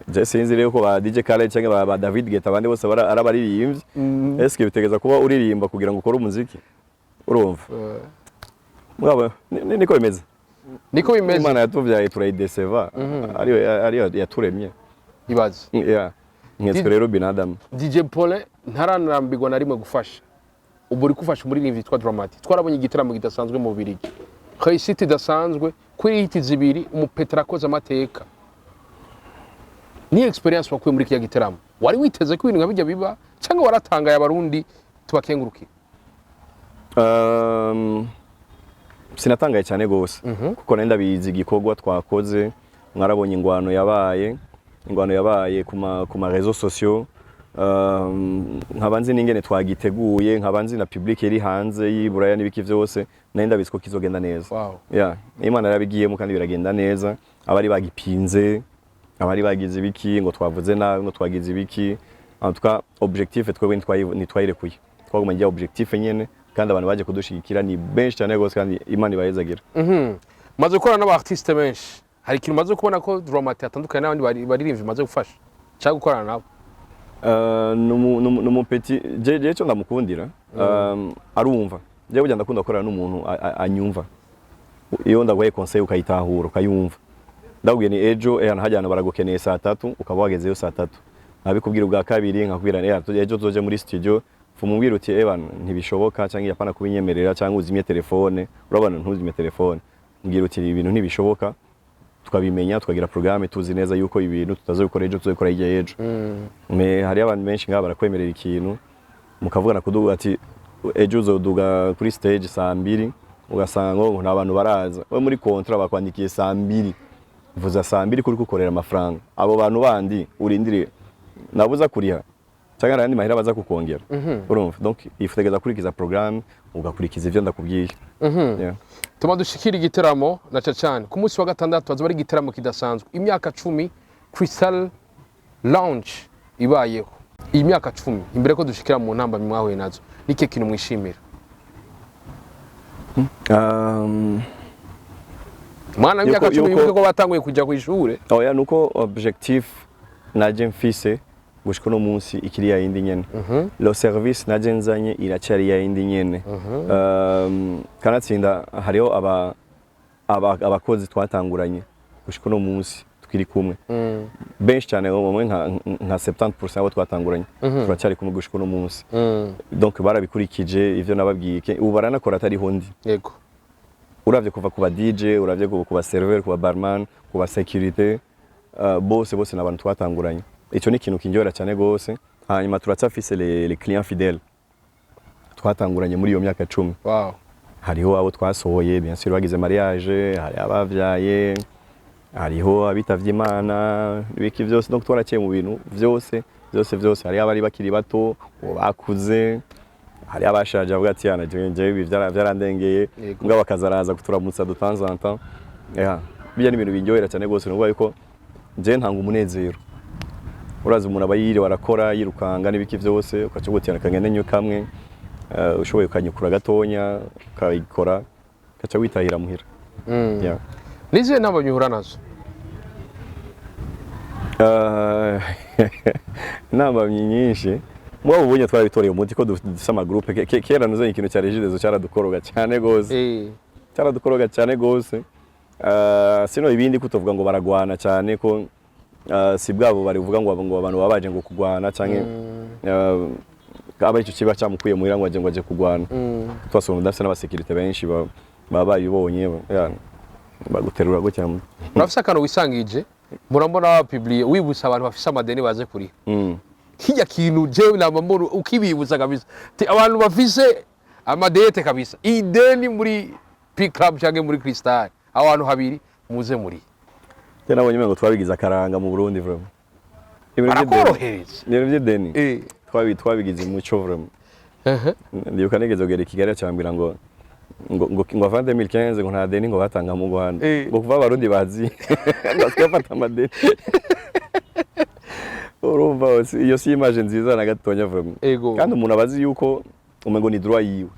Je sinzi rero ko ba DJ Khaled canke ba David Guetta, abandi bose ari abaririmbyi. Eske bitegeza kuba uririmba kugira ngo ukore umuziki?" Urumva, mugabo niko bimeze. Niko bimeze. Imana yatuvyaye turayideseva, ariyo yaturemye. Ibaze. Yeah. Nketswe rero binadamu. DJ Paul ntaranarambirwa na rimwe gufasha. Ubu uri gufasha umuririmbyi witwa Dramati. Twarabonye igitaramo kidasanzwe mu Bubiligi. Réussite idasanzwe kuri hit zibiri, umupetero akoze amateka. Ni expérience wakuye muri kiya giteramo, wari witeze ko ibintu nka bijya biba, cyangwa waratangaye? Abarundi tubakengurukire. Sinatangaye cyane gose, kuko nari ndabizi igikorwa twakoze. Mwarabonye ingwano yabaye, ingwano yabaye ku ma réseaux sociaux. Nkaba nzi n'ingene twagiteguye, nkaba nzi na public iri hanze y'iburaya n'ibiki vyose. Nari ndabizi ko kizogenda neza. Yeah, Imana yarabigiyemo kandi biragenda neza. Abari bagipinze, abari bagize ibiki, ngo twavuze nabi, ngo twagize ibiki, en tout cas objectif twebwe ntitwayirekuye, twagumanye rya objectif nyene, kandi abantu baje kudushigikira ni benshi cyane gose, kandi Imana ibahezagira. Maze gukorana n'aba artiste benshi, hari ikintu maze kubona ko Drama-T atandukanye n'abandi baririmbyi maze gufasha cyangwa gukorana nabo? Numu petit, je cyo ndamukundira, arumva. Je burya ndakunda gukorana n'umuntu anyumva. Iyo ndaguhaye conseil ukayitahura, ukayumva, ndabwiye ni ejo hajyana baragukeneye saa 3, ukaba wagezeyo saa 3. Nkabikubwira ubwa kabiri, nkakubwira ejo tuzoje muri studio, fumubwira uti bana, ntibishoboka, cyangwa yapana kubinyemerera, cyangwa uzimye telefone. Urabona, ntuzimye telefone, mbwira uti ibintu ntibishoboka, tukabimenya, tukagira programme, tuzi neza yuko ibintu tutazobikora ejo, tuzobikora hirya y'ejo. Mais hariyo abantu benshi ngaha barakwemerera ikintu, mukavugana kuduga ati ejo uzoduga kuri stage saa 2, ugasanga ngo nta bantu baraza. We muri contrat bakwandikiye saa 2, vuza saa 2 kuri kukorera amafaranga. Abo bantu bandi urindiriye nabuza kuriha cyangwa ayandi mahera baza kukongera, urumva? Donc ifutegeza kurikiza programme, ugakurikiza ivyo ndakubwiye. Yeah. Tuma dushikira igiteramo na cyane ku munsi wa gatandatu hazoba ari igiteramo kidasanzwe, imyaka 10 Crystal Lounge ibayeho. Iyi myaka 10, imbere ko dushikira mu ntambamyi mwahuye nazo, n'ikihe kintu mwishimira? Mwana w'imyaka 10, wibuke ko batanguye kujya ku ishure. Oya, nuko objectif naje mfise gushika uno munsi ikiri ya yindi nyene. Le service naje nzanye iracyari ya yindi nyene. Kanatsinda hariho abakozi twatanguranye gushika uno munsi tukiri kumwe, benshi cyane, bamwe nka 70% abo twatanguranye turacyari kumwe gushika uno munsi. Donc barabikurikije ivyo nababwiye. Ubu baranakora atariho ndi. Uravye kuva ku ba DJ, uravye ku ba serveur, ku ba barman, ku ba sécurité, bose bose n'abantu twatanguranye. Ico ni ikintu kindyohera cyane gose. Hanyuma turacyafise les clients fidèles twatanguranye muri iyo myaka 10. Hariho abo twasohoye, bien sûr, bagize mariage, hari abavyaye, hariho abitavye Imana, ibiki vyose. Donc twaraciye mu bintu vyose vyose vyose. Hariho abari bakiri bato, ubu bakuze, hariho abashaje bavuga ati yana jewe ibi vyarandengeye, mbwa bakazaraza kuturamutsa de temps en temps. Yeah. Bijya ni ibintu binryohera cyane gose, nukuvuga yuko jewe ntanga umunezero. Urazi umuntu aba yiriwe arakora, yirukanga n'ibiki vyose, ukaca uvuga uti reka ngende nywe kamwe, ushoboye ukanyukura gatonya, ukayikora, ukaca witahira muhira. Yeah. Nizihe ntambamyi uhura nazo? Intambamyi nyinshi, mwaba ubonye twarabitoreye umuti ko dufise ama groupe. Kera nuzanye ikintu cya Regideso cyaradukoroga cyane gose. Cyaradukoroga cyane gose. Sino ibindi kutovuga ngo baragwana cyane ko si bwabo bari kuvuga ngo abantu baba baje ngo kugwana, canke aba icyo kiba cyamukuye muhira ngo aje kugwana. Twasoma udafise n'abasekirite benshi baba bayibonye, ya, baguterura gutya. Urafise akantu wisangije, murambona wapubliye wibutsa abantu bafise amadeni baze kuriha. Kirya kintu jewe namba mbona ukibibutsa kabisa. Ti abantu bafise ama dettes kabisa, ideni muri P Club cyangwa muri Crystal, aho hantu habiri muze muri. Je nabonye umengo twabigize akaranga mu Burundi vraiment. Ibintu by'ideni. Barakorohereza. Ibintu by'ideni. Twabigize umuco vraiment. Ndibuka nigeze kugera i Kigali, acambwira ngo avant 2015 ngo nta deni ngo batanga mu Rwanda. Ngo kuva Abarundi bazi ngo basigaye bafata amadeni. Urumva iyo si image nziza na gatonya vraiment. Kandi umuntu abazi yuko umengo ni droit yiwe.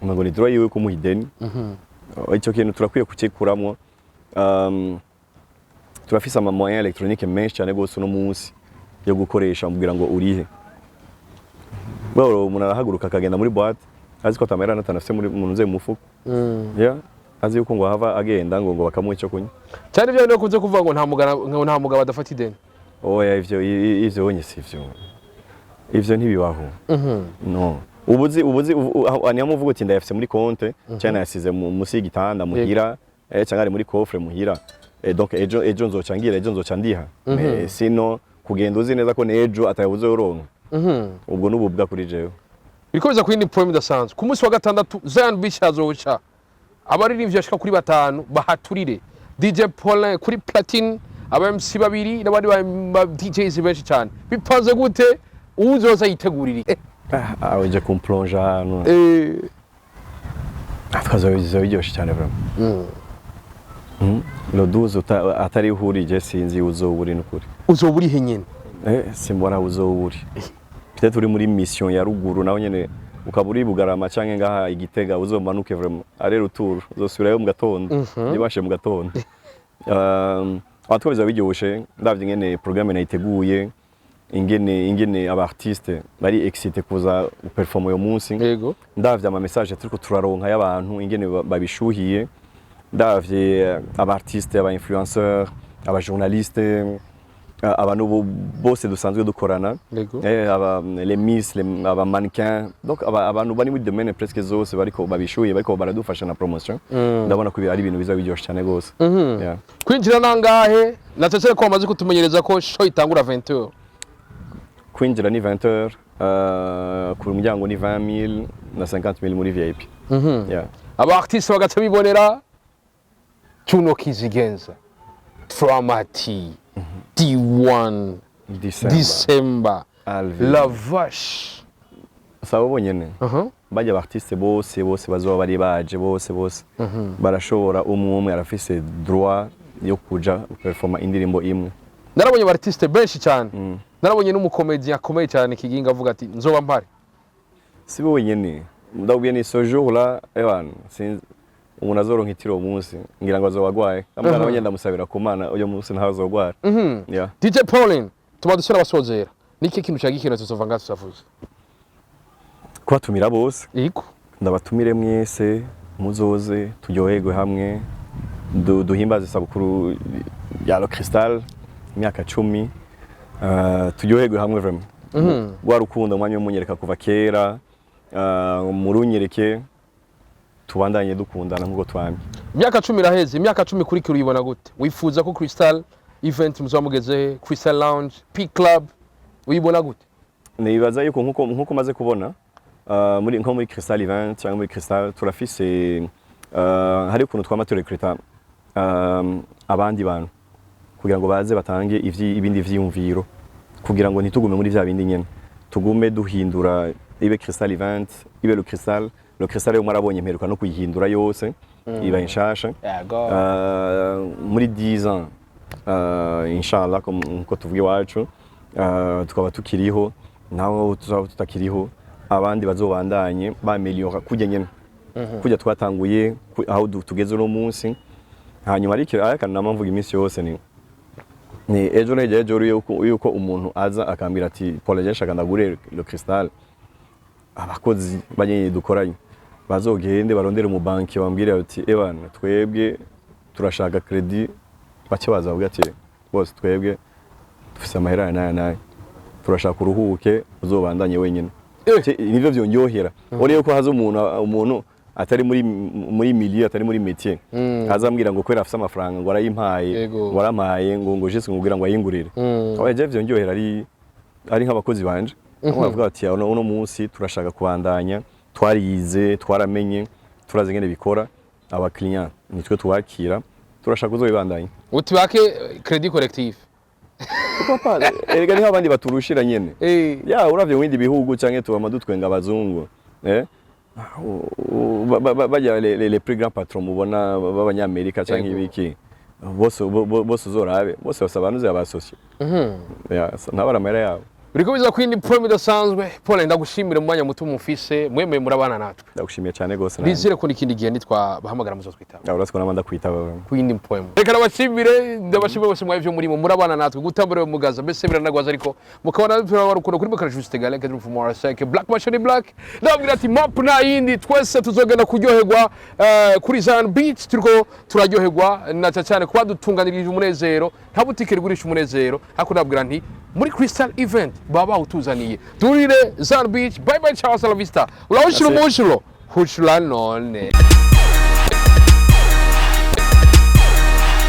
Umengo ni droit yiwe kumuha ideni. Icyo kintu turakwiye kukikuramwo. Turafise ama moyens électroniques menshi cyane gose uno munsi yo gukoresha kugira ngo urihe. Bro, umuntu arahaguruka akagenda muri boîte azi ko atamahera n'atanu afise muri mu nze mu mufuko. Yeah. Azi yuko ngo hava agenda ngo bakamuha icyo kunywa. Cyane ibyo bintu kuvuga ngo nta mugabo, ngo nta mugabo adafata ideni. Oya, ivyo wonye si ivyo. Ivyo ntibibaho. No. Ubuzi niyo muvuga uti ndayafise muri compte cyangwa nayasize musi y'igitanda muhira, cyangwa ari muri coffre muhira. Donc ejo nzoca ngira, ejo nzoca ndiha. Mais sinon kugenda uzi neza ko nejo atayabuze uronka, ubwo n'ububwa kuri jewe. Biriko biza ku yindi point idasanzwe. Ku munsi wa gatandatu Zion Beach hazoca abaririmbyi bashika kuri batanu bahaturire, DJ Paulin kuri platine, aba MC babiri n'abandi ba DJs benshi cyane. Bipanze gute? Uzoza yitegurira? Ah, uje kumplonja ahantu. Twazoba biryoshe cyane vraiment. Le 12 atari uhurije, sinzi uzoba uri n'ukuri. Uzoba urihe nyene? Simbona uzoba uri. Peut-être uri muri mission ya ruguru naho nyene, ukaba uri Bugarama canke ngaha Igitega, uzomanuke vraiment aller retour, uzosubirayo mu gatondo, nibashe mu gatondo. En tout cas bizaba biryoshe, ndavye ingene programme nayiteguye, ingene aba artiste bari excité kuza guperforma uyo munsi. Ndavye ama message turiko turaronka y'abantu, ingene babishuhiye, ndavye aba artiste, aba influenceurs, aba journaliste, abantu bose dusanzwe dukorana, aba les miss, aba mannequins, donc abantu bari muri domaine presque zose bariko babishuhiye, bariko baradufasha na promotion. Ndabona ko ari ibintu biza biryoshe cyane gose. Yeah. Kwinjira nangahe? Natetse ko bamaze kutumenyereza ko show itangura 20h. Kwinjira ni 20h, ku muryango ni 20 000 na 50 000 muri VIP. Yeah. Aba artiste bagaca bibonera Juno Kizigenza, Dramati, D1, December. December, Alvin. La Vache. Sabo bonyene, bajya artiste bose bose bazoba bari baje, bose bose barashobora, umwe umwe arafise droit yo kuja performa indirimbo imwe. Narabonye aba artiste benshi cyane, narabonye n'umukomedi akomeye cyane Kiginga avuga ati nzoba mpari. Si bo wenyene, ndabwiye ni ce jour là ewana, sinzi umuntu azoronka itiro uwo munsi, ngira ngo azoba agwaye kamwe nawe nyenda ndamusabira ku Mana uyo munsi ntazogwara. Yeah. DJ Paulin, tuba dusubira basozera, niki kintu cya gikino tuzova ngaha tutavuze? Kubatumira bose. Yego. Ndabatumire mwese, muzoze turyoherwe hamwe, duhimbaze isabukuru ya Le Cristal, imyaka 10. Turyoherwe hamwe vraiment. Rwa rukundo mwanya munyereka kuva kera, murunyereke, tubandanye dukundana nk'uko twamye. Imyaka 10 iraheze. Imyaka 10 kuri kuri uyibona gute? Wifuza ko Crystal Event muzaba mugeze he? Crystal Lounge, P Club, uyibona gute? Nibaza yuko nkuko maze kubona, muri nko muri Crystal Event cyangwa muri Crystal turafise, hari ukuntu twama turekrita abandi bantu kugira ngo baze batange ibindi vyiyumviro, kugira ngo ntitugume muri vya bindi nyene, tugume duhindura, ibe Crystal Event, ibe Le Crystal. Le Crystal yo mwarabonye mperuka no kuyihindura yose iba inshasha. Muri 10 ans, inshallah, nkuko tuvuga iwacu, tukaba tukiriho, naho tuzaba tutakiriho, abandi bazobandanye bameliora kujya nyene kujya twatanguye, aho tugeze uno munsi. Hanyuma ariko akantu nama mvuga iminsi yose ni ejo n'ejo ejo yuko umuntu aza akambwira ati: "Paul, je nshaka ndagure Le Cristal," abakozi banyenye dukoranye bazogende barondere mu banki, bambwire bati: "Ebana, twebwe turashaka crédit." Bace baza bavuga ati: "Bose, twebwe dufise amahera aya n'aya n'aya, turashaka uruhuke uzobandanye wenyine." Nivyo vyonyohera uri yuko haza umuntu atari muri milieu, atari muri métier, azambwira ngo kubera afise amafaranga ngo arayimpaye, ngo arampaye, ngo juste ngo ngo ayingurire. Oya, je vyonyohera ari nk'abakozi banje aho bavuga bati: "Uno munsi turashaka kubandanya, twarize, twaramenye, turazi ingene bikora, abakiriya nitwe tubakira, turashaka uzobibandanya." Uti bake crédit collectif. Pourquoi pas? Erega niho abandi baturushira nyene. Ya, uravye mu bindi bihugu canke tubama dutwenga abazungu, bajya les plus grands patrons mubona b'abanyamerika canke ibiki bose, bose uzorabe bose bose abantu zaba associé ya ntabara amahera yabo. Biriko biza kwindi point idasanzwe. Paul, ndagushimire mu mwanya muto mufise mwemeye murabana natwe. Ndagushimiye cyane gose nanjye. Nizere ko n'ikindi gihe nitwabahamagara muzotwitaba. Ya, uratse ko nama ndakwitaba. Ku yindi poem, reka ndabashimire, ndabashimire bose mwaye ivyo murimo murabana natwe gutambura mugaza mbese biranagwaza, ariko mukabona turaba rukundo kuri mukara. Juste Gale Kedru from Marseille, Black Machine Black, ndababwira ati map nta yindi, twese tuzogenda kuryoherwa kuri Zion Beach. Turiko turaryoherwa na cyane cyane kuba dutunganirije umunezero, nta butike rigurisha umunezero, ariko ndababwira nti muri Crystal Event. Baba bawutuzaniye. Durire Zan Beach. Bye bye, ciao, hasta la vista. Urahushura. That's it. Umushuro hushura none.